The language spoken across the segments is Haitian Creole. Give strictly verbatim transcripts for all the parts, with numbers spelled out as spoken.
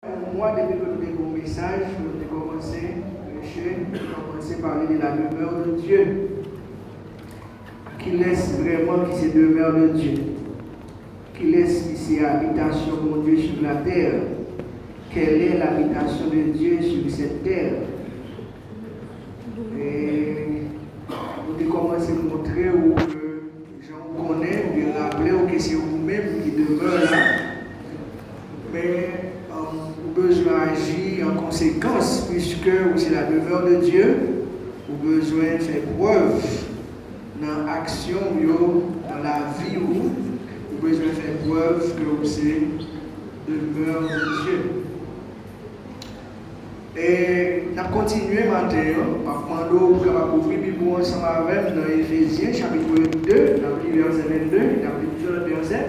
Yon mwa depi ke nou te gen yon mesaj, nou te kòmanse preche, nou te kòmanse pale de la demeure de Dieu. Kilès vrèman ki se demeure de Dieu? Kilès ki se abitasyon Bondye sou latè? Quelle est l'habitation de Dieu sur cette terre? E nou te kòmanse montre w ke, jan w konnen, oubyen raple w ke se ou menm ki demè la, men, um, ou bezwen aji an konsekans, puiske ou se la demeure de Dieu, ou bezwen fè prèv nan aksyon w yo, nan lavi w, ou bezwen fè prèv ke ou se demeure de Dieu. E n ap kontinye maten an, m ap mande w pou w kapab ouvri Bib ou ansanm avè m nan Efezyen, chapit de, n ap li vèsè vennde, n ap li plizyè lòt vèsè.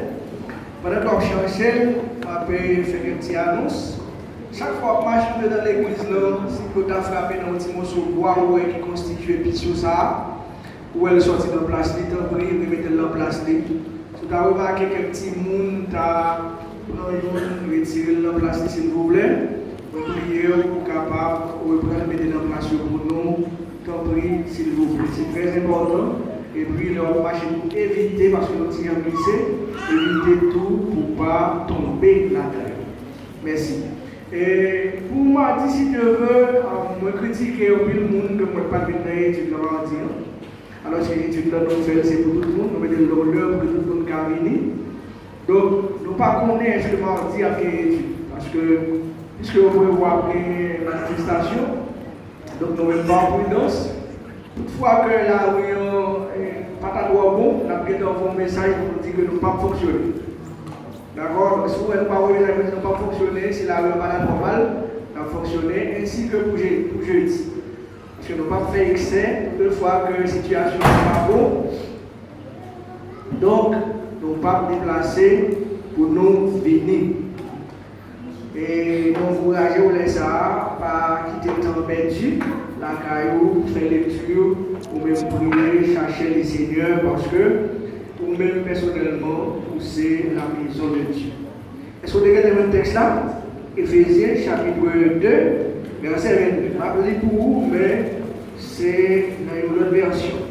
Pandan ke w ap chèche l, m ap fè kèk ti anons. Chak fwa w ap mache andedan legliz lan, si dlo ta frape nan yon ti moso bwa ou wè ki konstitye pisyon sa a, ou wè l sòti nan plas li, tanpri, remete l nan plas li. Si w ta remake kèk timoun ta pran youn, retire l nan plas li, silvouplè. Mwen priye w pou w kapab reprann mete nan plas yo pou nou, tanpri, silvouplè. Se trè enpòtan. Epi, lè w ap mache, pou evite, paske nou ti jan glise, evite tou pou w pa tonbe ladan yo. Mèsi. E pou madi, si Dye vle, mwen kritike anpil moun ke mwen pa t vin nan etid lan madi an. Alòske etid lan nou fè l se pou tout moun, nou mete l nan lè pou ke tout moun ka vini. Donk, nou pa konnen èske madi ap gen etid, paske, piske yo prevwa ap gen manifestasyon, donk nou menm pa pridans. Toutfwa ke lari an, eh, pa ta twò bon, n ap gentan voye yon mesaj pou nou di ke nou p ap fonksyone. Dakò? Donk, si w wè nou pa voye mesaj pou di nou p ap fonksyone, si lari an pa ta twò mal, n ap fonksyone, ensi ke pou je-, pou jedi. Paske nou p ap fè eksè, toutfwa ke sitiyasyon an pa bon. Donk, nou p ap deplase pou nou vini. E nou ankouraje w lè sa a, pa kite tan pèdi lakay ou, fè lekti, ou menm priye, chache le Senyè, paske ou menm pèsonèlman, ou se la maison de Dieu. Èske w te gentan jwenn tèks la? Efezyen, chapit de, vèsè vennde. M ap li pou ou, men se nan yon lòt vèsyon.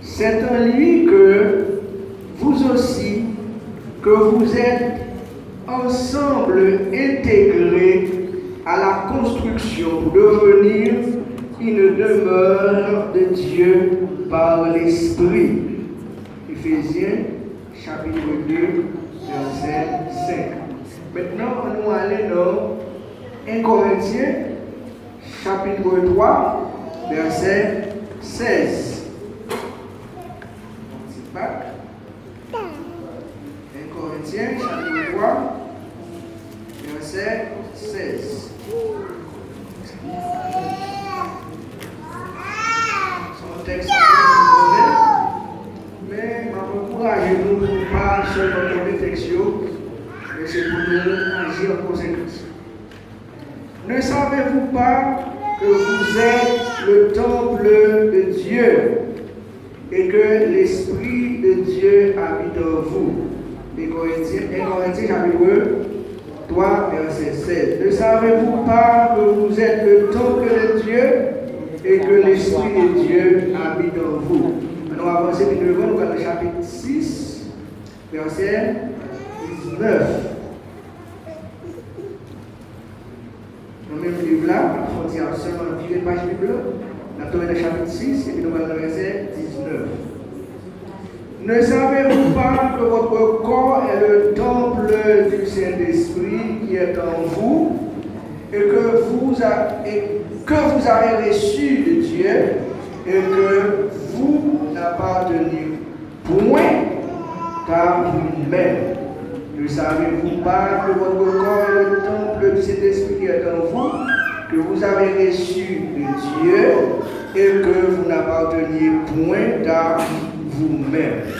C'est en lui que vous aussi, que vous êtes ensemble intégrés à la construction pour devenir une demeure de Dieu par l'Esprit. Éphésiens, chapitre de, vèsè senk. Mentnan, ann nou ale nan en Korentyen, chapit twa, vèsè sèz. Yon ti bak. En Korentyen, chapit twa, vèsè sèz. Se yon tèks ki trè enpòtan, men m ap ankouraje nou pou nou pa sèlman konnen tèks yo, men se pou nou aji an konsekans. Ne savez-vous pas que vous êtes le temple de Dieu et que l'Esprit de Dieu habite en vous? De Korentyen, en Korentyen, chapit twa, vèsè sèz. Ne savez-vous pas que vous êtes le temple de Dieu et que l'Esprit de Dieu habite en vous? Ann nou avanse pi devan, nou pral nan chapit sis, vèsè diznèf. Nan menm liv la, n ap fè yon ti ap sèlman vire paj Bib la. N ap tonbe nan chapit sis, epi nou pral nan vèsè diznèf. Ne savez-vous pas que votre corps est le temple du Saint-Esprit qui est en vous et que vous a-, et que vous avez reçu de Dieu et que vous n'appartenez point à vous-même. Ne savez-vous pas que votre corps est le temple du Saint-Esprit qui est en vous, que vous avez reçu de Dieu et que vous n'apparteniez point à vous-même?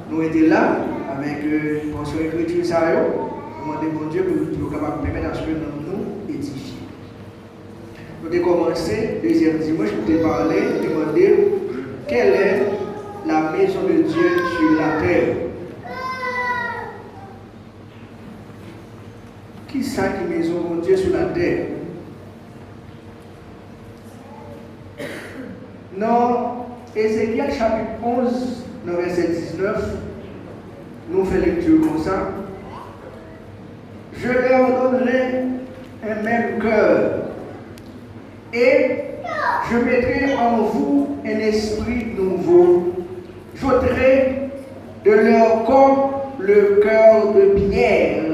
Nou rete la avèk, euh, pòsyon ekriti sa yo. Nou mande Bondye pou, pou yo kapab pèmèt aske nanm nou edifye. Nou te kòmanse dezyèm dimanch, nou te pale, nou te mande, quelle est la maison de Dieu sur la terre? Kisa ki mezon Bondye sou latè? Nan Ezekyèl chapit onz, nan vèsè diznèf, nou fè lekti konsa: Je leur donnerai un même cœur, et je mettrai en vous un esprit nouveau. J'ôterai de leur corps le cœur de pierre,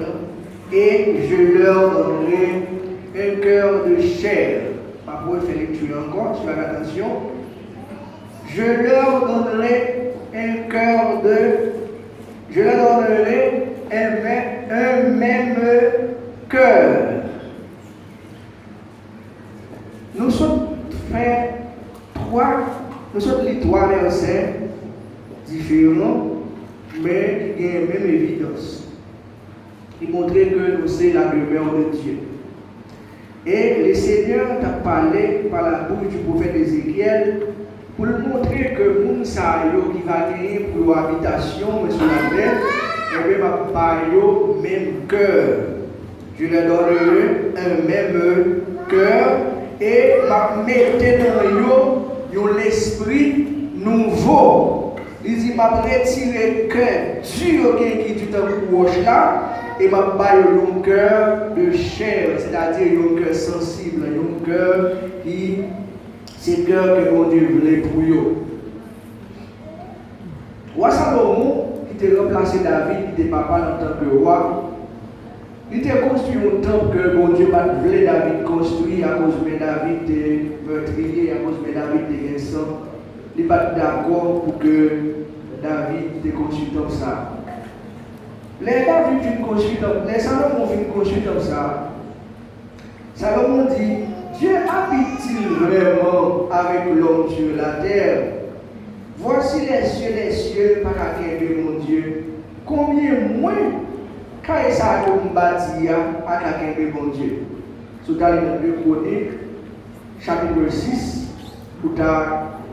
et je leur donnerai un cœur de chair. M ap refè lekti a ankò, suivez avec attention. Je leur donnerai un cœur de, je leur donnerai un mê-, un même cœur. Nou sot fè twa, nou sot li twa vèsè diferan, men ki gen menm evidans, ki montre ke nou se la demeure de Dieu. E Lesenyè t ap pale pa la bouch di pwofèt Ezekyèl pou l montre ke moun sa yo ki va genyen pou yo abitasyon mwen sou latè, ebyen, m ap ba yo menm kè. Je leur donnerai un même cœur, e m ap mete nan yo yon lespri nouvo. Li di, m ap retire kè di yo gen ki di tankou wòch la, e m ap ba yo yon kè de chè, sètadi yon kè sansib, yon kè ki se kè ke Bondye vle pou yo. Wa Salomon, ki te ranplase David, ki te papa l antanke wa, li te konstwi yon tanp ke Bondye pa t vle David konstwi akoz men David te mètriye, akoz men David te gen san. Li pa t dakò pou ke David te konstwi tanp sa a. Lè David fin konstwi tanp, lè Salomon fin konstwi tanp sa a, Salomon di, Dieu habite-t-il vraiment avec l'homme sur la terre? Voici les cieux des cieux pa ka kenbe Bondye. Konbyen mwen kay sa a ke m bati a pa ka kenbe Bondye? Si w ta li nan de Kwonik, chapit sis, ou ta,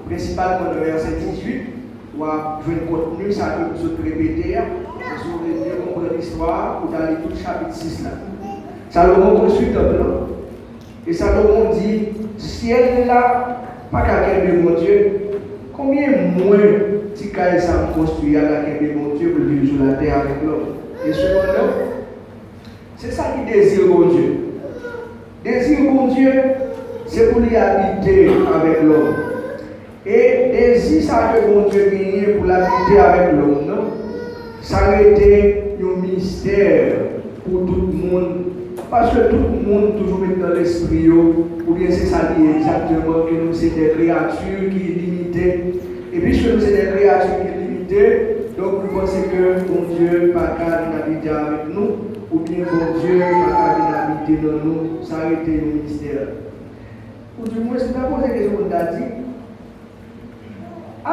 prensipalman nan vèsè dizuit, w ap jwenn kontni sa ke m sot repete a. E si w vle byen konprann istwa a, ou ta li tout chapit sis la. Salomon konstwi tanp lan. E Salomon di, syèl la pa ka kenbe Bondye. Konbyen mwen ti kay sa m konstwi a ka kenbe Bondye pou l viv sou latè avèk lòm? E sepandan, se sa ki dezi Bondye. Dezi Bondye, se pou li abite avèk lòm. E dezi sa ke Bondye genyen pou l abite avèk lòm nan, sa rete yon mistè pou tout moun. Paske tout moun toujou met nan lespri yo, oubyen se sa li ye egzakteman, ke nou se de kreyati ki limite. E piske nou se de kreyati ki limite, donk nou panse ke Bondye pa ka vin abite avèk nou, oubyen Bondye pa ka vin abite nan nou, sa rete yon mistè. Ou di mwen, si m ta poze kesyon pou m ta di,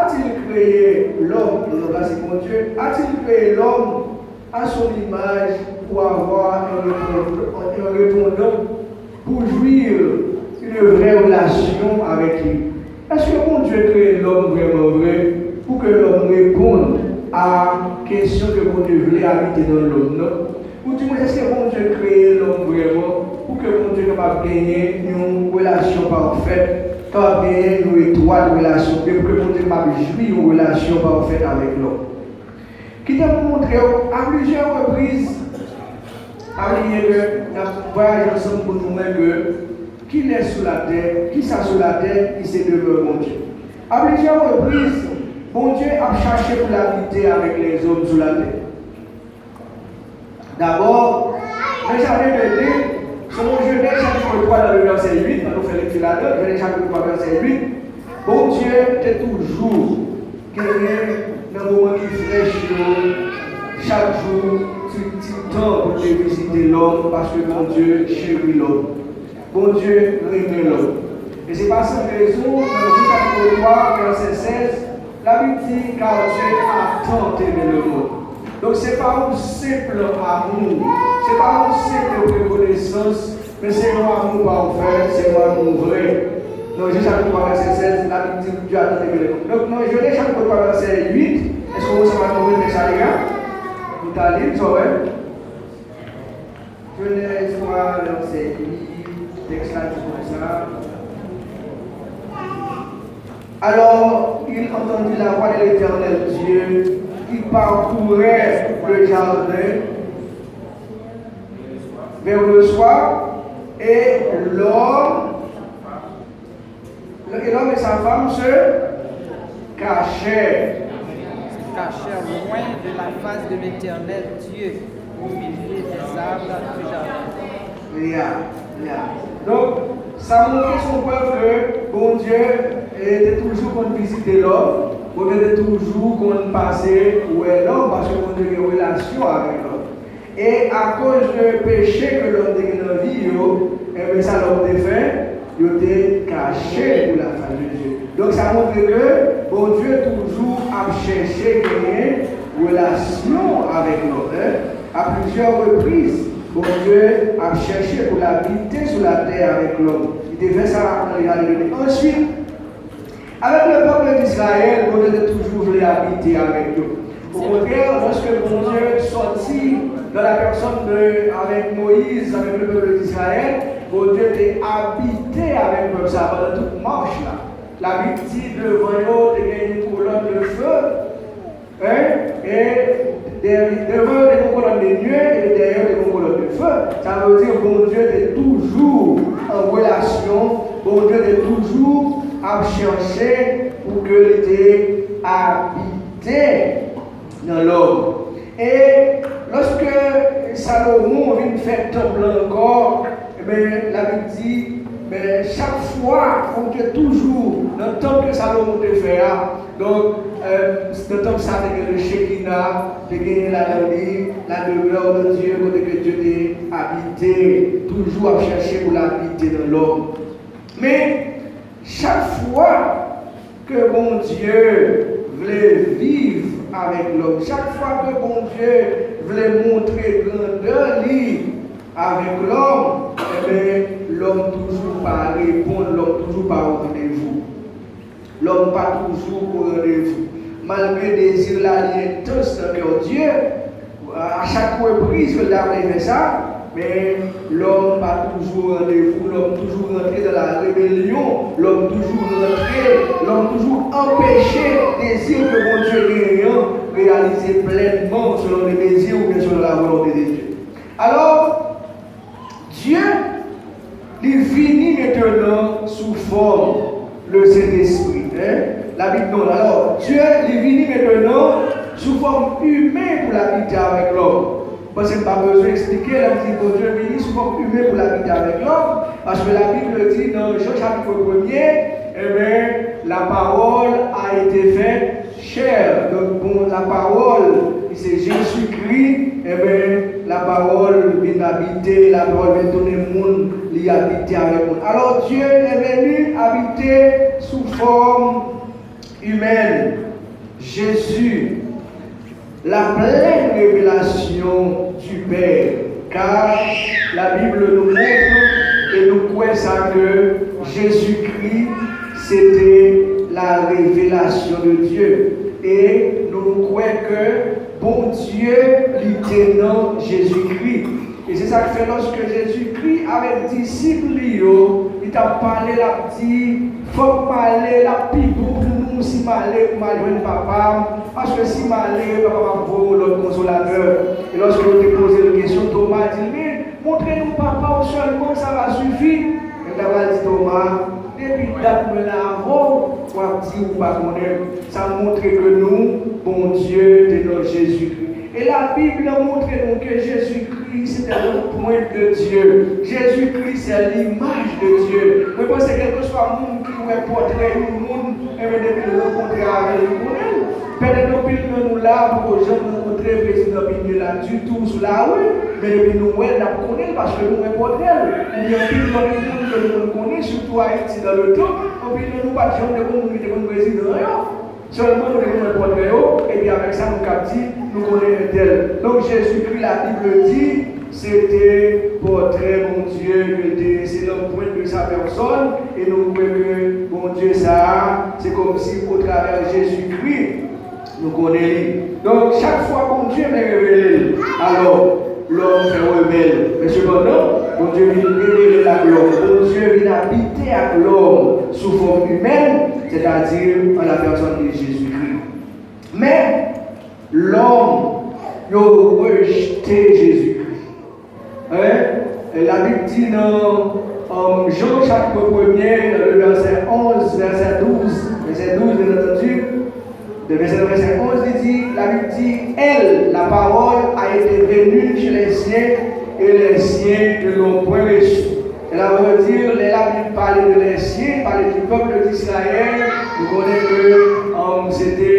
a-t-il créé l'homme, li ranplase Bondye, a-t-il créé l'homme à son image pour avoir un répondant, un répondant, pour jouir une vraie relation avec lui? Èske Bondye kreye lòm vrèman vre pou ke lòm reponn a kesyon ke Bondye vle abite nan lòm nan? Ou di mwen, èske Bondye kreye lòm vrèman pou ke Bondye kapab genyen yon relasyon pafèt, kapab genyen yon etwat relasyon, e pou ke Bondye kapab jwi yon relasyon pafèt avèk lòm? Kite m montre w, a plizyè repriz, pa bliye ke n ap vwayaje ansanm pou nou wè ke kilès sou latè, kisa sou latè ki se demè Bondye. A plizyè repriz, Bondye ap chache pou l abite avèk lèzòm sou latè. Dabò, nan jaden Eden, selon Jenèz chapit twa nan vèsè uit, ann nou fè lekti ladan, Jenèz chapit twa vèsè uit, Bondye te toujou genyen nan moman ki frèch yo, chak jou, ti, ti tan pou l te vizite lòm, paske Bondye cheri lòm. Bondye renmen lòm. E se pa san rezon, nan Jan chapit twa, vèsè sèz, Labib di, car Dieu a tant aimé le monde. Donk, se pa yon senp amou, se pa yon senp rekonesans, men se yon amou pafè, se yon amou vrè. Nan Jan chapit twa, vèsè sèz, Labib di, Dieu a tant aimé le monde. Donk, nan Jenèz chapit twa, vèsè uit, èske w ansanm ak mwen, mèt sa li a? Nou ta li l, sa w wè? Venait et soit leur service. Texte là dit comme ça. Alors il entendit la voix de l'Éternel Dieu qui parcourait le jardin vers le soir, et l'homme et l'homme et sa femme se cachèrent. Cachèrent loin de la face de l'Éternel Dieu au milieu des arbres du jardin. Ya, ya. Donk, sa montre se yon prèv ke Bondye te toujou konn vizite lòm, Bondye te toujou konn pase wè lòm, paske Bondye gen relasyon avèk lòm. E akoz de peche ke lòm te gen nan vi yo, enben sa lòm te fè, yo te kache pou lafas de Dye. Donk sa montre ke Bondye toujou ap chèche genyen relasyon avèk lòm. A plizyè repriz, Bondye ap chèche pou l abite sou latè avèk lòm. Li te fè sa nan jaden Eden. Answit, avèk le pèp de Izrayèl, Bondye te toujou vle abite avèk yo. Okontrè, lòske Bondye sòti dans la personne de, avec Moïse, avec le peuple d'Israël, Bondye te abite avèk pèp sa pandan tout mach la. Labib di devan yo te gen yon kolòn de feu, hein? E devan yo te gen yon kolòn de nuée, e dèyè yo te gen yon kolòn de feu. Sa vle di Bondye te toujou an relasyon, Bondye te toujou ap chèche pou ke li te abite nan lòm. E lòske Salomon vin fè tanp lan ankò, enben, Labib di, men chak fwa Bondye toujou nan tanp ke Salomon te fè a, donk, nan tanp sa te gen le Chekina, te gen ladan li la demeure de Dieu, kote ke Dye te abite, toujou ap chèche pou l abite nan lòm. Men, chak fwa ke Bondye vle viv avèk lòm, chak fwa ke Bondye vle montre grandè li avèk lòm, enben, lòm toujou pa reponn, lòm toujou pa o randevou. Lòm pa toujou o randevou. Malgre dezi la li entans nan kè Dye, a chak repriz ke l ta vle fè sa, men lòm pa toujou o randevou, lòm toujou rantre nan la rebelyon, lòm toujou rantre, lòm toujou anpeche dezi ke Bondye genyen an reyalize plènman selon le dezi oubyen selon la volonte de Dye. Alò, Dye, li vini mentenan sou fòm le Sentespri. Hein? Labib non. Alò, Dye, li vini mentenan sou fòm imen pou l abite avèk lòm. Panse m pa bezwen eksplike, lè m di Bondye vini sou fòm imen pou l abite avèk lòm, paske Labib di nan Jan chapit premye, enben, la parole a été faite chair. Donk, bon, la parole, ki se Jezikri, enben, la parole vin abite, la parole vin tounen moun, li abite avèk moun. Alò, Dye est venu habiter sous forme humaine. Jésus, la pleine révélation du Père. Car la Bible nous montre et nous croit ça que Jésus-Christ, c'était la révélation de Dieu. E nou kwè ke Bondye li te nan Jezikri. E se sa k fè lòske Jezikri avèk disip li yo, li t ap pale, l ap di, fòk m ale, l ap pi bon pou nou si m ale pou m al jwenn Papa m, paske si m ale, Papa m ap voye yon lòt konsolatè. E lòske yo te poze l kesyon, Toma di l, men, montre nou Papa w sèlman, sa va sifi. Men m ta pral di Toma, depi dat mwen la avè w, w ap di ou pa konnen m. Sa montre ke nou, Bondye te nan Jezikri. E Labib la montre nou ke Jezikri se te l'empreinte de Dieu. Jezikri se limaj de Dye. Mwen panse kèlkeswa moun ki wè pòtrè yon moun, enben depi l rankontre avè l, li konnen l. Petèt anpil nan nou la poko janm rankontre prezidan Pinier la ditou sou lari, men depi nou wè l, n ap konnen l paske nou wè pòtrè l. Oubyen anpil nan nou moun ke nou konn konnen, sitou Ayiti dans le temps, anpil nan nou pa t janm te konn moun ki te konn prezidan yo. Sèlman nou te konn wè pòtrè yo, epi avèk sa nou kab di nou konnen entèl. Donk Jezikri, Labib di, se te pòtrè Bondye ke l te, se l'empreinte de sa personne, e nou kwè ke Bondye sa a, se kòmsi otravè Jezikri nou konnen li. Donk chak fwa Bondye vle revele l, alò, Lòm fè rebèl. Men sepandan, Bondye vin revele l ak lòm. Bondye vin abite ak lòm sou fòm imèn, sètadi an la pèsòn de Jezikri. Men, lòm, yo rejte Jezikri. Hein? Labib di nan um, Jan chapit premye, nan le vèsè onz, vèsè douz, vèsè douz, byen antandi, de vèsè, vèsè onz, li di, Labib di, Elle, la parole, a été venue chez les siens, et les siens ne l'ont point reçue. Cela veut dire, lè Labib pale de les siens, pale du peuple d'Israël, nou konnen ke um, se te,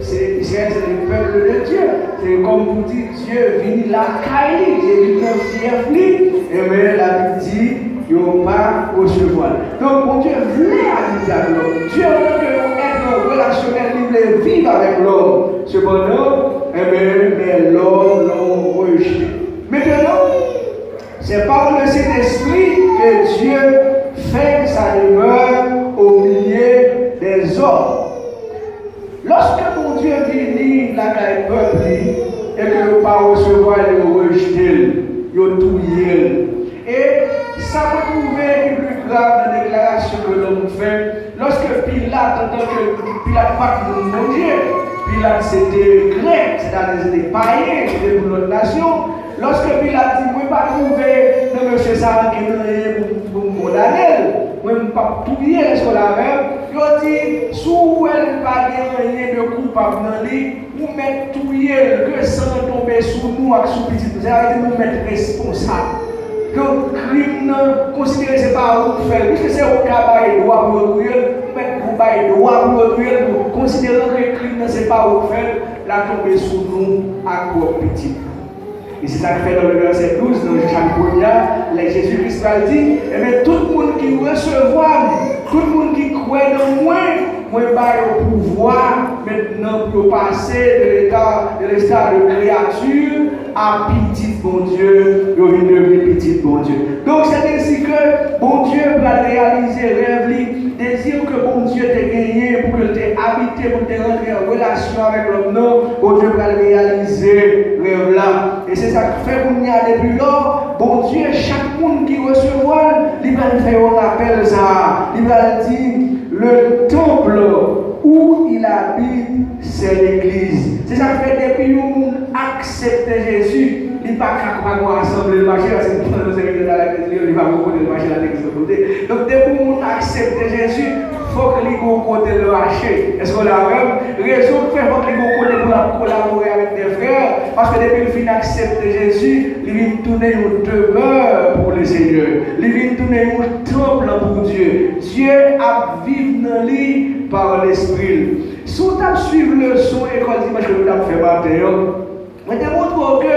se, Israël se te pèp de Dye. Se kòm pou di, Dye vini lakay li, Dye vini nan fyèf li, ebyen, Labib di, yo pa resevwa l. Donk, Bondye vle abite ak lòm. Dye, antanke yon èt relasyonèl, li vle viv avèk lòm. Sepandan, ebyen, men lòm, lòm rejte. Maintenant, c'est par le Saint-Esprit que Dieu fait sa demeure au milieu des hommes. Lòske Bondye vini lakay pèp li e ke yo pa resevwa l, yo rejte l, yo touye l. E sa mwen twouve ki pli grav nan deklarasyon ke lòm fè, lòske Pilat, antanke Pilat pa t moun Bondye, Pilat se te grèk, sètadi se te payen, se te moun lòt nasyon. Lòske Pilat di, mwen pa twouve nan mesye sa a ankenn anyen pou, pou m kondane l, mwen m p ap touye l, èske w la avè m? Yo di, si w wè l pa gen anyen de koupab nan li, ou mèt touye l, ke san an tonbe sou nou ak sou pitit nou. Sa vle di nou mèt responsab. Donk, krim nan, konsidere se pa ou k fè l. Piske se ou k ka bay dwa pou yo touye l, ou mèt pou bay dwa pou yo touye l, pou konsidere ke krim nan se pa ou k fè l, l a tonbe sou nou ak pwòp pitit nou. E se sa k fè nan le vèsè douz, nan chapit premye a, lè Jezi Kris pral di, ebyen, tout moun ki resevwa m, tout moun ki kwè nan mwen, mwen ba yo pouvwa mentnan pou yo pase de leta, de lestad de kreyati a pitit Bondye, yo vin devni pitit Bondye. Donk, se dezi ke Bondye pral reyalize rèv li, dezi ke Bondye te genyen pou ke l te abite, pou l te rantre an relasyon avèk lòm nan, Bondye pral reyalize rèv la. E se sa k fè kounye a depi lò, Bondye, chak moun ki resevwa l, li pral fè yon rapèl sa a. Li pral di, le temple où il habite, c'est l'église. Se sa k fè depi yon moun aksepte Jezi, li pa ka pa gon asanble l mache, paske pandan se regrèt a legliz li, li pa gon kote l mache la legliz lòt kote. Donk, depi yon moun aksepte Jezi, fòk li gon kote l mache. Èske w la avè m? Rezon k fè fòk li gon kote pou l ap kolabore avèk de frè, paske depi l fin aksepte Jezi, li vin tounen yon demè pou Lesenyè. Li vin tounen yon tanp pou Dye. Dye ap viv nan li pa Lespri l. Si w t ap swiv leson ekòl dimanch ke nou t ap fè maten an, mwen te montre w ke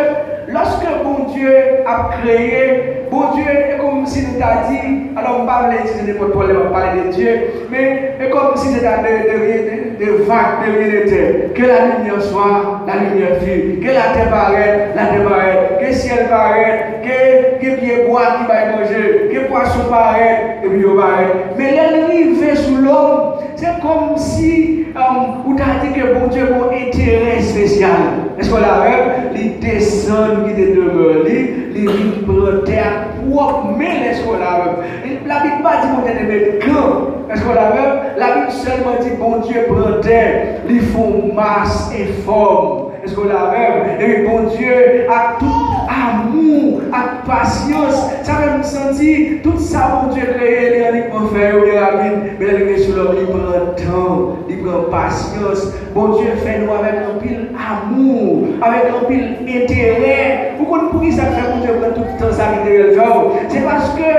lòske Bondye ap kreye, Bondye, e kòmsi nou ta di, alò, m pa vle itilize nenpòt pawòl lè m ap pale de Dye, men e kòmsi se ta de, de rien, de, de vague, de rien n'était. Que la lumière soit, la lumière fut. Que la terre paraisse, la terre paraisse. Que ciel paraisse, que, que pye bwa ki bay manje, que pwason paraît, epi yo parèt. Men lè l rive sou lòm, se kòmsi, um, ou ta di ke Bondye gen yon enterè espesyal. Èske w la avè m? Li desann, li kite demè li, li vin pran tè ak pwòp men l, èske w la avè m? Labib pa di Bondye te met kan, èske w la avè m? Labib sèlman di Bondye pran tè, li fè yon mas enfòm. Èske w la avè m? Epi Bondye, ak tout amou, ak pasyans, sa fè m santi tout sa Bondye kreye, li annik fè yo byen rapid. Men lè l rive sou lòm, li pran tan, li pran pasyans. Bondye fè nou avèk anpil amou, avèk anpil enterè. Ou konn poukisa k fè Bondye pran tout tan sa ki te fè l fè w? Se paske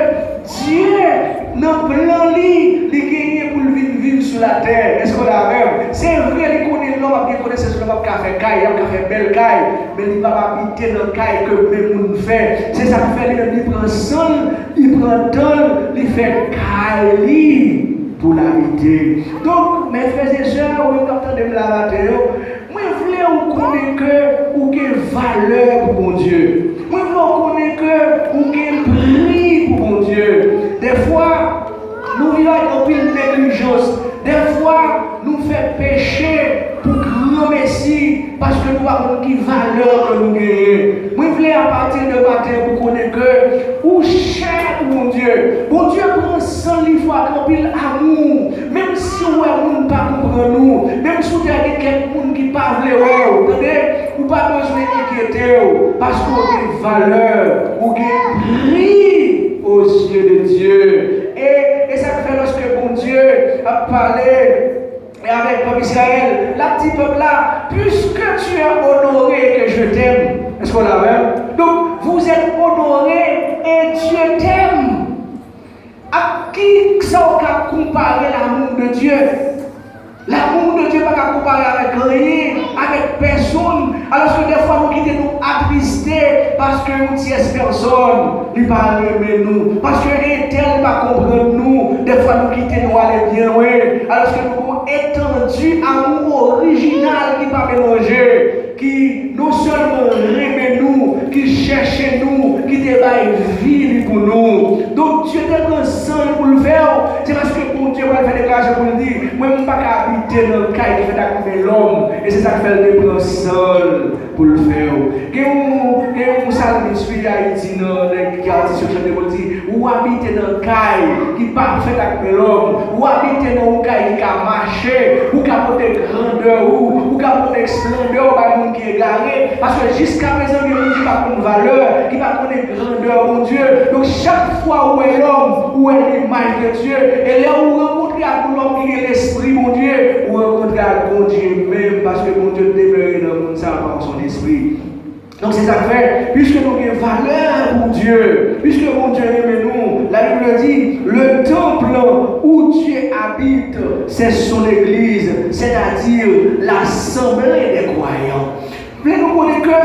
Dye, nan plan li, li genyen pou l vin viv sou latè. Èske w la avè m? Se vre, li konnen lòm ap gen konesans, lòm ap ka fè kay, ap ka fè bèl kay, men li p ap abite nan kay ke men moun fè. Se sa k fè li menm li pran san l, li pran tan l, li fè kay li pou l abite. Donk, mes frères et sœurs, ou menm k ap tande m la maten an, mwen vle ou konnen ke ou gen valè pou Bondye. Mwen vle ou konnen ke ou gen pri pou Bondye. Dèfwa, nou viv ak anpil neglijans. Dèfwa, nou fè peche pou granmesi, paske nou pa konn ki valè ke nou genyen. Mwen vle apati San li fwa ak anpil amou. Menm si w wè moun pa konprann ou, menm si w te gen kèk moun ki pa vle wè w, tande, ou pa bezwen enkyete w, paske w gen valè, ou gen pri aux yeux de Dieu. E, e sa k fè lòske Bondye ap pale, e avèk pèp Izrayèl, l ap di pèp la, puisque tu es honoré et que je t'aime. Èske w la avè m? Donc, vous êtes honoré et Dieu t'aime. Ak ki sa w ka konpare l'amour de Dieu? L'amour de Dieu pa ka konpare avèk anyen, avèk pèsonn. Alòske dèfwa nou kite nou atriste paske yon tyès pèsonn li pa renmen nou, paske entèl pa konprann nou, dèfwa nou kite nou ale byen lwen, alòske nou gon etandi amou orijinal ki pa melanje, ki non sèlman renmen nou, ki chèche nou, ki te bay vi li pou nou. Donk, Dye te pran san l pou l fè w, se paske Bondye pral fè deklarasyon pou l di, mwen, m pa ka abite nan kay ki fèt ak men lòm, e se sa k fè l te pran san l pou l fè w. Gen yon, gen yon salmis, wi, Ayiti, nan nèg ki atis yo chante pou l di, ou abite nan kay ki pa fèt ak men lòm, ou abite nan yon kay ki ka mache, ou ka pote grandè ou, ou ka pote esplandè ou bay moun ki egare, paske jiskaprezan gen moun ki pa konn valè, ki pa konnen grandè Bondye. Donk, chak fwa ou wè lòm, ou wè limaj de Dye. E lè ou rankontre ak yon lòm ki gen lespri Bondye, ou rankontre ak Bondye menm, paske Bondye demere nan moun sa a pa yon son lespri. Donk, se sa k fè, piske nou gen valè pou Dye, piske Bondye renmen nou, Labib di, le temple où Dieu habite, c'est son église, c'est-à-dire l'assemblée des croyants. Vle nou konnen ke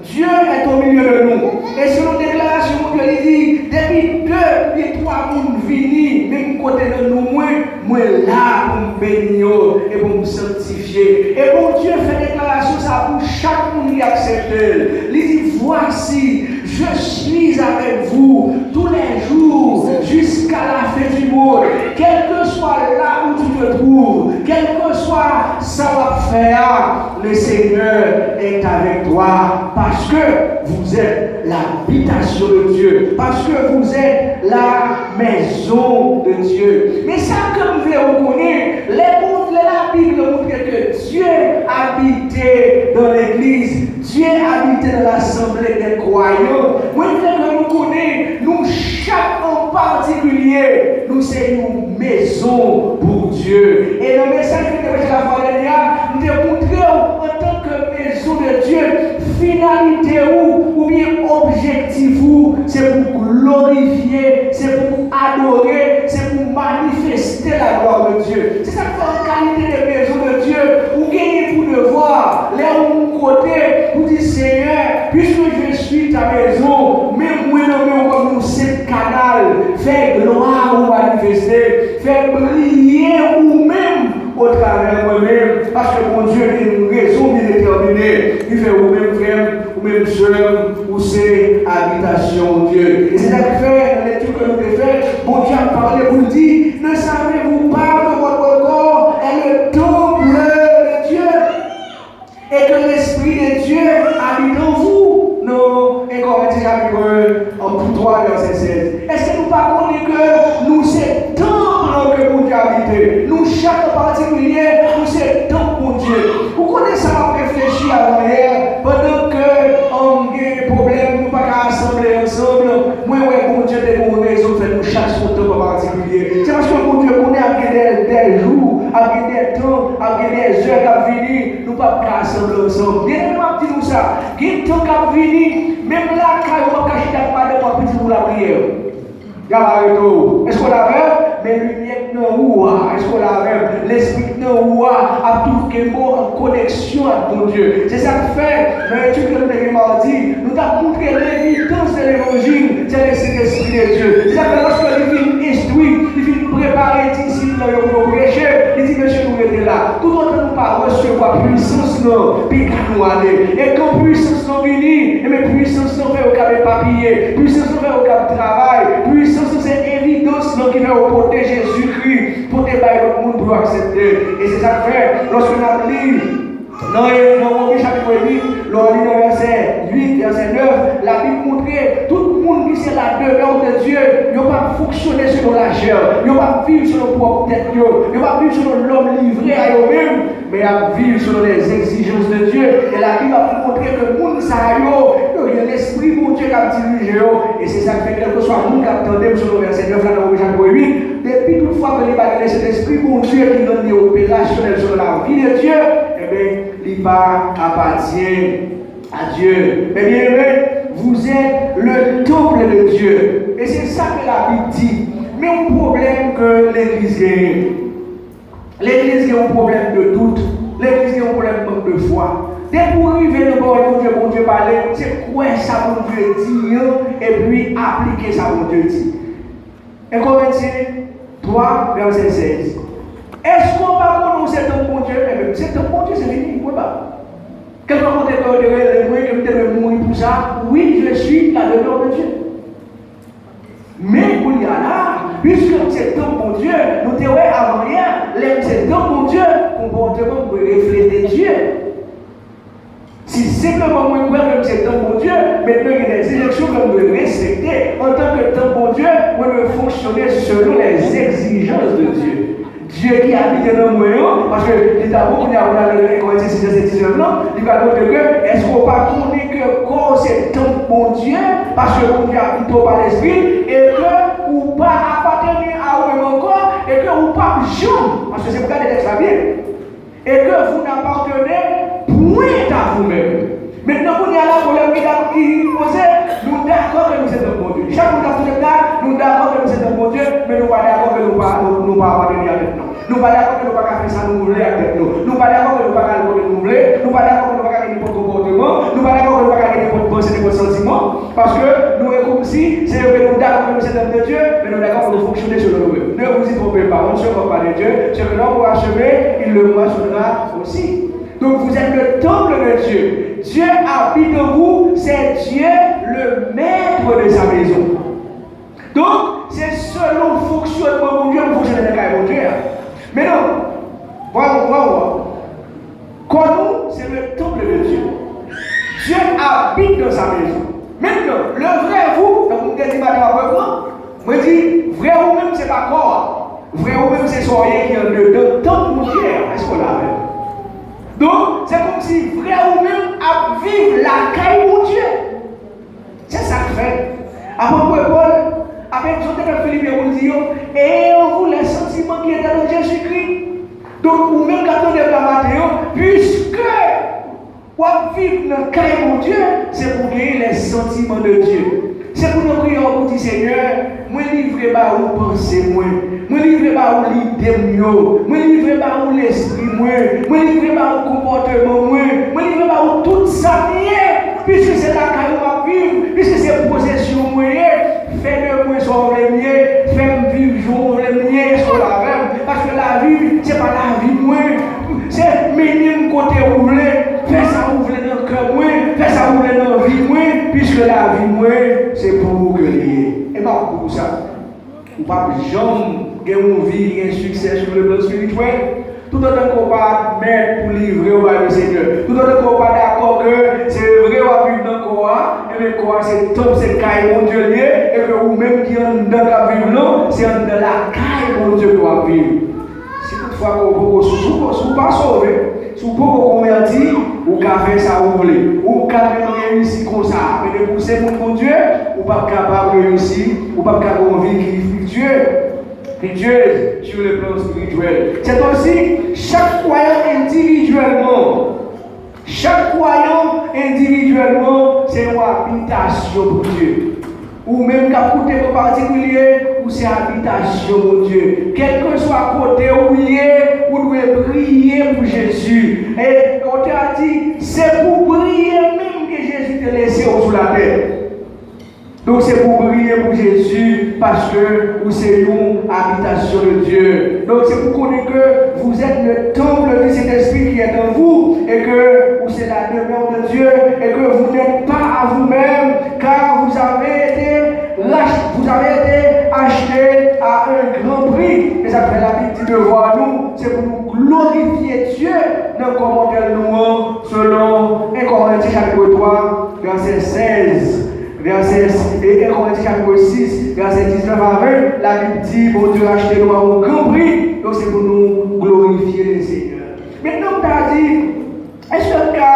Dieu est au milieu de nous. E selon deklarasyon Bondye, li di, depi de oubyen twa moun vini, menm kote nan non mwen, mwen la pou m beni yo e pou m sanktifye. E Bondye fè deklarasyon sa a pou chak moun ki aksepte l. Li di, voici, je suis avec vous tous les jours jusqu'à la fin du monde. Quel que soit là où tu te trouves, quel que soit sa w ap fè a, le Seigneur est avec toi, parce que vous êtes l'habitation de Dieu, parce que vous êtes la maison de Dieu. Men sa ke m vle ou konnen, lè Bondye, lè Labib montre ke Dye abite dans l'église, Dye abite dans l'assemblée des croyants, mwen vle ke nou konnen, nou chak an patikilye, nou se yon mezon pou Dye. E nan mesaj ke m te preche lafwa dènye a, m te montre w antanke mezon de Dye, finalite ou, oubyen objektif ou, se pou glorifye, se pou adore, se pou manifeste la gloire de Dieu. Se sa k fè an kalite de mezon de Dye, ou genyen pou devwa, lè ou yon kote, ou di, Senyè, puisque je suis ta maison, men mwen nan men w kòm yon senp kanal, fè glwa ou manifeste, fè briye ou menm otravè mwen menm, paske Bondye gen yon rezon byen detèmine ki fè ou menm, frè m, ou menm, sè m, ou se abitasyon Bondye. E se sa k fè, nan lekti ke nou te fè, Bondye ap pale pou l di, ne savez-vous pas que votre corps est le temple de Dieu? Et que l'Esprit de Dieu habite en vous. Nan en Korentyen chapit twa, vèsè sèz. Èske nou pa konnen ke nou se tanp ke Bondye abite? Nou chak an patikilye, nou se tanp Bondye. Ou konnen sa m ap reflechi avan yè, pandan ke, um, gen pwoblèm, nou pa ka asanble ansanm, mwen wè Bondye te gen yon rezon fè nou chak se yon tanp an patikilye. Se paske Bondye konnen ap gen de, de jou, ap gen de tan, ap gen de zè k ap vini, nou p ap ka asanble ansanm. Byeneme, m ap di nou sa, gen tan k ap vini, menm lakay ou p ap ka chita ak madanm ou ak pitit ou lapriyè. Y ap arete w. Èske w la avè m? Men limyè k nan ou a, èske w la avè m? Lespri k nan ou a ap toujou kenbe w an koneksyon ak Bondye. Se sa k fè, nan etid ke nou te gen madi, nou t ap montre levidans de levanjil, se le Sentespri de Dye. Se sa k fè, lòske li fin enstwi, li fin prepare disip lan yo pou yo preche, li di, mesye, nou rete la. Toutotan nou pa resevwa pwisans lan, piga nou ale. E kan pwisans lan vini, ebyen, pwisans lan fè yo kab epapiye, pwisans lan fè yo kab travay, pwisans lan se evidans lan ki fè yo pote Jezikri, pote bay lòt moun pou yo aksepte. E se sa k fè, lòske n ap li nan, nan Women chapit uit, lè w li nan vèsè uit, vèsè nèf, Labib montre tout moun ki se la demeure de Dieu, yo p ap fonksyone selon lachè, yo p ap viv selon pwòp tèt yo, yo p ap viv selon lòm livre a yo menm, men y ap viv selon les exigences de Dieu. E Labib ap montre ke moun sa yo, yo gen Lespri Bondye k ap dirije yo. E se sa k fè, kèlkeswa moun k ap tande m selon vèsè nèf la nan Women chapit uit, depi tout fwa ke li pa gen Sentespri Bondye ki rann li operasyonèl selon lavi de Dieu, enben, li pa apatyen à Dieu. Mes bien-aimés, vous êtes le temple de Dieu. E se sa ke Labib di. Men yon pwoblèm ke legliz genyen. Legliz gen yon pwoblèm de dout. Legliz gen yon pwoblèm mank de fwa. Depi w rive nan pawòl Bondye, Bondye pale, se kwè sa Bondye di an, epi aplike sa Bondye di. En Korentyen twa, vèsè sèz. Èske w pa konnen w se tanp Bondye? Enben, m se tanp Bondye, se fini, pwen ba. Kèlkeswa kote ke yo te rele mwen, ke m te dwe mouri pou sa, oui, je suis la demeure de Dieu. Men kounye a la, piske m se tanp Bondye, nou te wè avan yè, lè m se tanp Bondye, konpòteman m dwe reflete Dye. Si senpleman mwen kwè ke m se tanp Bondye, mentnan gen dè direksyon ke m dwe respekte. Antanke tanp Bondye, mwen dwe fonksyone selon les exigences de Dieu. Dye ki abite nan mwen an, paske li ta bon kounye a pou n al nan Korentyen sis, vèsè diznèf lan, li pral montre ke, èske w pa konnen ke kò w se tanp Bondye, paske Bondye abite w pa Lespri l, e ke ou pa apateni a ou menm ankò, e ke ou p ap janm, paske se pou gade tèks la byen, et que vous n'appartenez point à vous-même. Mentnan, kounye a la, pwoblèm ki ta, ki poze, nou dakò ke nou se tanp Bondye. Chak moun k ap sou tèt la, nou dakò ke nou se tanp Bondye, men nou pa dakò ke nou pa, nou, nou pa apateni a tèt nou. Nou pa dakò ke nou pa ka fè sa nou vle ak tèt nou. Nou pa dakò ke nou pa ka al kote nou vle. Nou pa dakò ke nou pa ka gen nenpòt konpòteman. Nou pa dakò ke nou pa ka gen nenpòt panse, nenpòt santiman. Paske nou e kòmsi se yo ke nou dakò ke nou se tanp de Dye, men nou dakò pou nou fonksyone selon nou menm. Ne vous y trompez pas, on ne se moque pas de Dieu, ce que l'homme aura semé, il le moissonnera aussi. Donc vous êtes le temple de Dieu. Dieu habite en vous, c'est Dieu le maître de sa maison. Donk, se selon fonksyonman Bondye pou fonksyone nan kay Bondye a. Men non, vwa, vwa, vwa. Kò nou, se le temple de Dieu. Dieu habite dans sa maison. Maintenant, le vrai vous, tankou m te di maten apre pran, mwen di, vrè ou menm, se pa kò a. Vrè ou menm, se sa w ye ki andedan tanp Bondye a. Èske w la avè m? Donk, se kòmsi vrè ou menm ap viv lakay Bondye. Se sa k fè apot Pòl ap egzòte pèp filipyen pou l di yo, ayez en vous les sentiments qui étaient en Jésus-Christ. Donk, ou menm k ap tande m la maten an, piske w ap viv nan kay Bondye, se pou w genyen les sentiments de Dieu. Se pou nan priyè w pou w di, Senyè, mwen livre ba ou panse mwen. Mwen livre ba ou lide m yo. Mwen livre ba ou lespri mwen. Mwen livre ba ou konpòteman mwen. Mwen livre ba ou tout sa m ye. Piske se lakay ou m ap viv. Piske se posesyon mwen ye. Fè de mwen sa w vle m ye. Fè m viv jan w vle m ye. Èske w la avè m? Paske lavi m, se pa lavi mwen. Se mennen m kote ou vle. Fè sa ou vle nan kè mwen. Fè sa ou vle nan vi mwen. Piske lavi mwen, se pou ou ke li ye. E m ap di w sa. Ou p ap janm gen yon vi ki gen siksè sou le plan espirityèl, toutotan ke w pa admèt pou livre w bay le Senyè. Toutotan ke w pa dakò ke se vre w ap viv nan kò a, ebyen kò a se tanp, se kay Bondye l ye, e ke ou menm ki anndan k ap viv lan, se anndan lakay Bondye ke w ap viv. Si toutfwa ke w poko, si w, si w pa sove, si w poko konvèti, ou ka fè sa ou vle. Ou ka menm reyisi konsa. Men depi w se moun Bondye, ou p ap kapab reyisi, ou p ap ka gen yon vi ki friktye, friktye sur le plan spirituel. C'est aussi chaque croyant individuellement. Chak kwayan endividyèlman se yon abitasyon pou Dye. Ou menm k ap koute m an patikilye, ou se abitasyon Bondye. Kèlkeswa kote ou ye, ou dwe briye pou Jezi. E otè a di, se pou briye menm ke Jezi te lese w sou latè. Donk, se pou briye pou Jezi, paske ou se yon abitasyon de Dye. Donk, se pou konnen ke vous êtes le temple du Saint-Esprit qui est en vous, et que ou se la demeure de Dieu, et que vous n'êtes pas à vous-même, car vous avez été rach-, vous avez été acheté à un grand prix. E sa k fè Labib di devwa nou, se pou nou glorifye Dye nan kò mòtèl nou an, selon en Korentyen chapit twa, vèsè sèz. Vèsè, e, e Korentyen chapit sis, vèsè diznèf a ven, Labib di, Bondye rachte nou a yon gran pri, donk se pou nou glorifye Lesenyè. Mentnan, m ta di, èske m ka,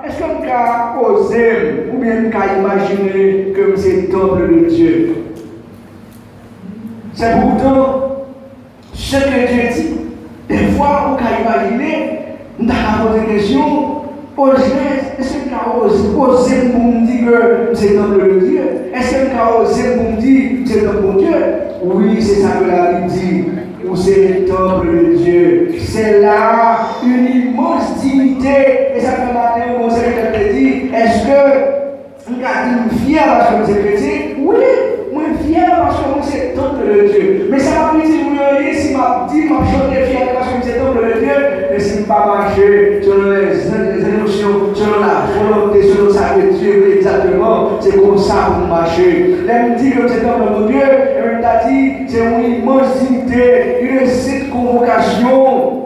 èske m ka poze m, oubyen m ka imajine ke m se tanp de Dye? Se poutan, ce que Dieu dit. Defwa, ou ka imajine, m ta ka poze kesyon, oze, èske m ka oze, oze m pou m di ke m se tanp de Dye? Èske m ka oze m pou m di m se tanp Bondye? Wi, se sa ke Labib di. Ou se tanp de Dye. C'est là une immense dignité. E sa fè maten, yon sèvitè te di, èske M ka di m fyè paske m se kretyen? Wi, mwen fyè paske mwen se tanp de Dye. Men sa p ap itil mwen anyen si m ap di m ap chante fyète paske m se tanp de Dye, men si m pa mache selon lèzanj, lèzanj, selon lavolonte, selon sa ke Dye vle egzakteman, se konsa pou m mache. Lè m di ke m se tanp de Bondye, ebyen m ta di se yon imans dinite, une sent konvokasyon.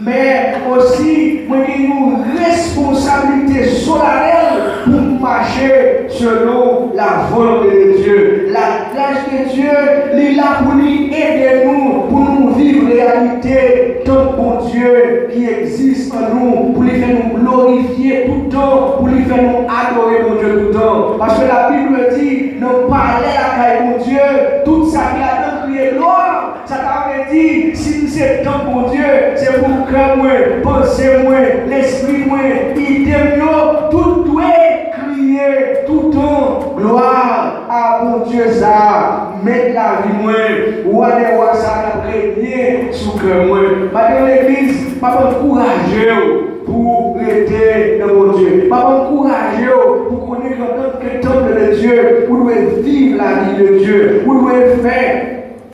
Men osi, mwen gen yon responsablite solanèl pou m mache selon lavolonte de Dye. Lagras de Dye, li la pou li ede nou, pou nou viv reyalite tanp Bondye ki egziste an nou, pou li fè nou glorifye toutan, pou li fè nou adore Bondye toutan. Paske Labib di, nan palè lakay Bondye, tout sa ki ladan kriye glwa. Sa ta vle di, si m se tanp Bondye, se pou kè mwen, panse mwen, lespri mwen, ide m yo, tout dwe kriye toutan, glwa a Bondye sa a, mèt lavi mwen, wa dè wa sa a k ap renye sou kè mwen. Maten legliz, m ap ankouraje w pou w rete nan Bondye. M ap ankouraje w pou w konnen ke antanke tanp de Dye, ou dwe viv lavi de Dye, ou dwe fè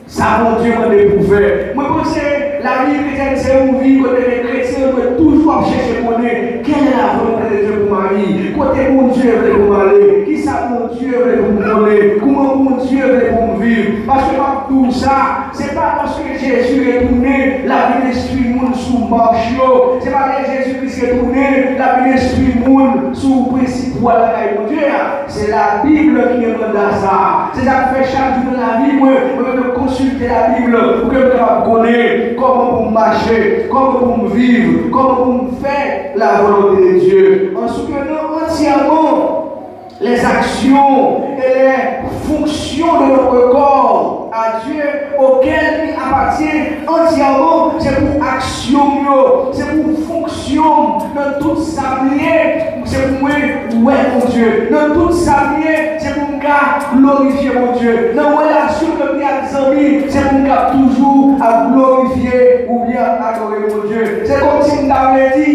sa Bondye mande pou w fè. Mwen panse lavi kretyèn se yon vi kote ke kretyen dwe toujou ap chèche konnen quelle est la volonté de Dieu pour ma vie, kote Bondye vle pou m ale, kisa Bondye vle pou m konnen, kouman Bondye vle pou m viv. Paske m ap di w sa, se pa paske Jezi retounen, l ap vin enstwi moun sou mach yo. Se pa lè Jezi Kris retounen, l ap vin enstwi moun sou prensip pou al lakay Bondye a. Se Labib ki gen manda sa a. Se sa k fè chak jou nan lavi mwen, mwen menm mwen konsilte Labib pou ke mwen kapab konnen kòman pou m mache, kòman pou m viv, kòman pou m fè la volonté de Dieu. En soutenant entièrement les actions et les fonctions de notre corps à Dieu, auquel il appartient entièrement, se pou aksyon m yo, se pou fonksyon m nan tout sa m ye, se pou mwen wè Bondye. Nan tout sa m ye, se pou m ka glorifye Bondye. Nan relasyon ke m gen ak zanmi, se pou m ka toujou ap glorifye oubyen ap adore Bondye. Se kòmsi m ta vle di,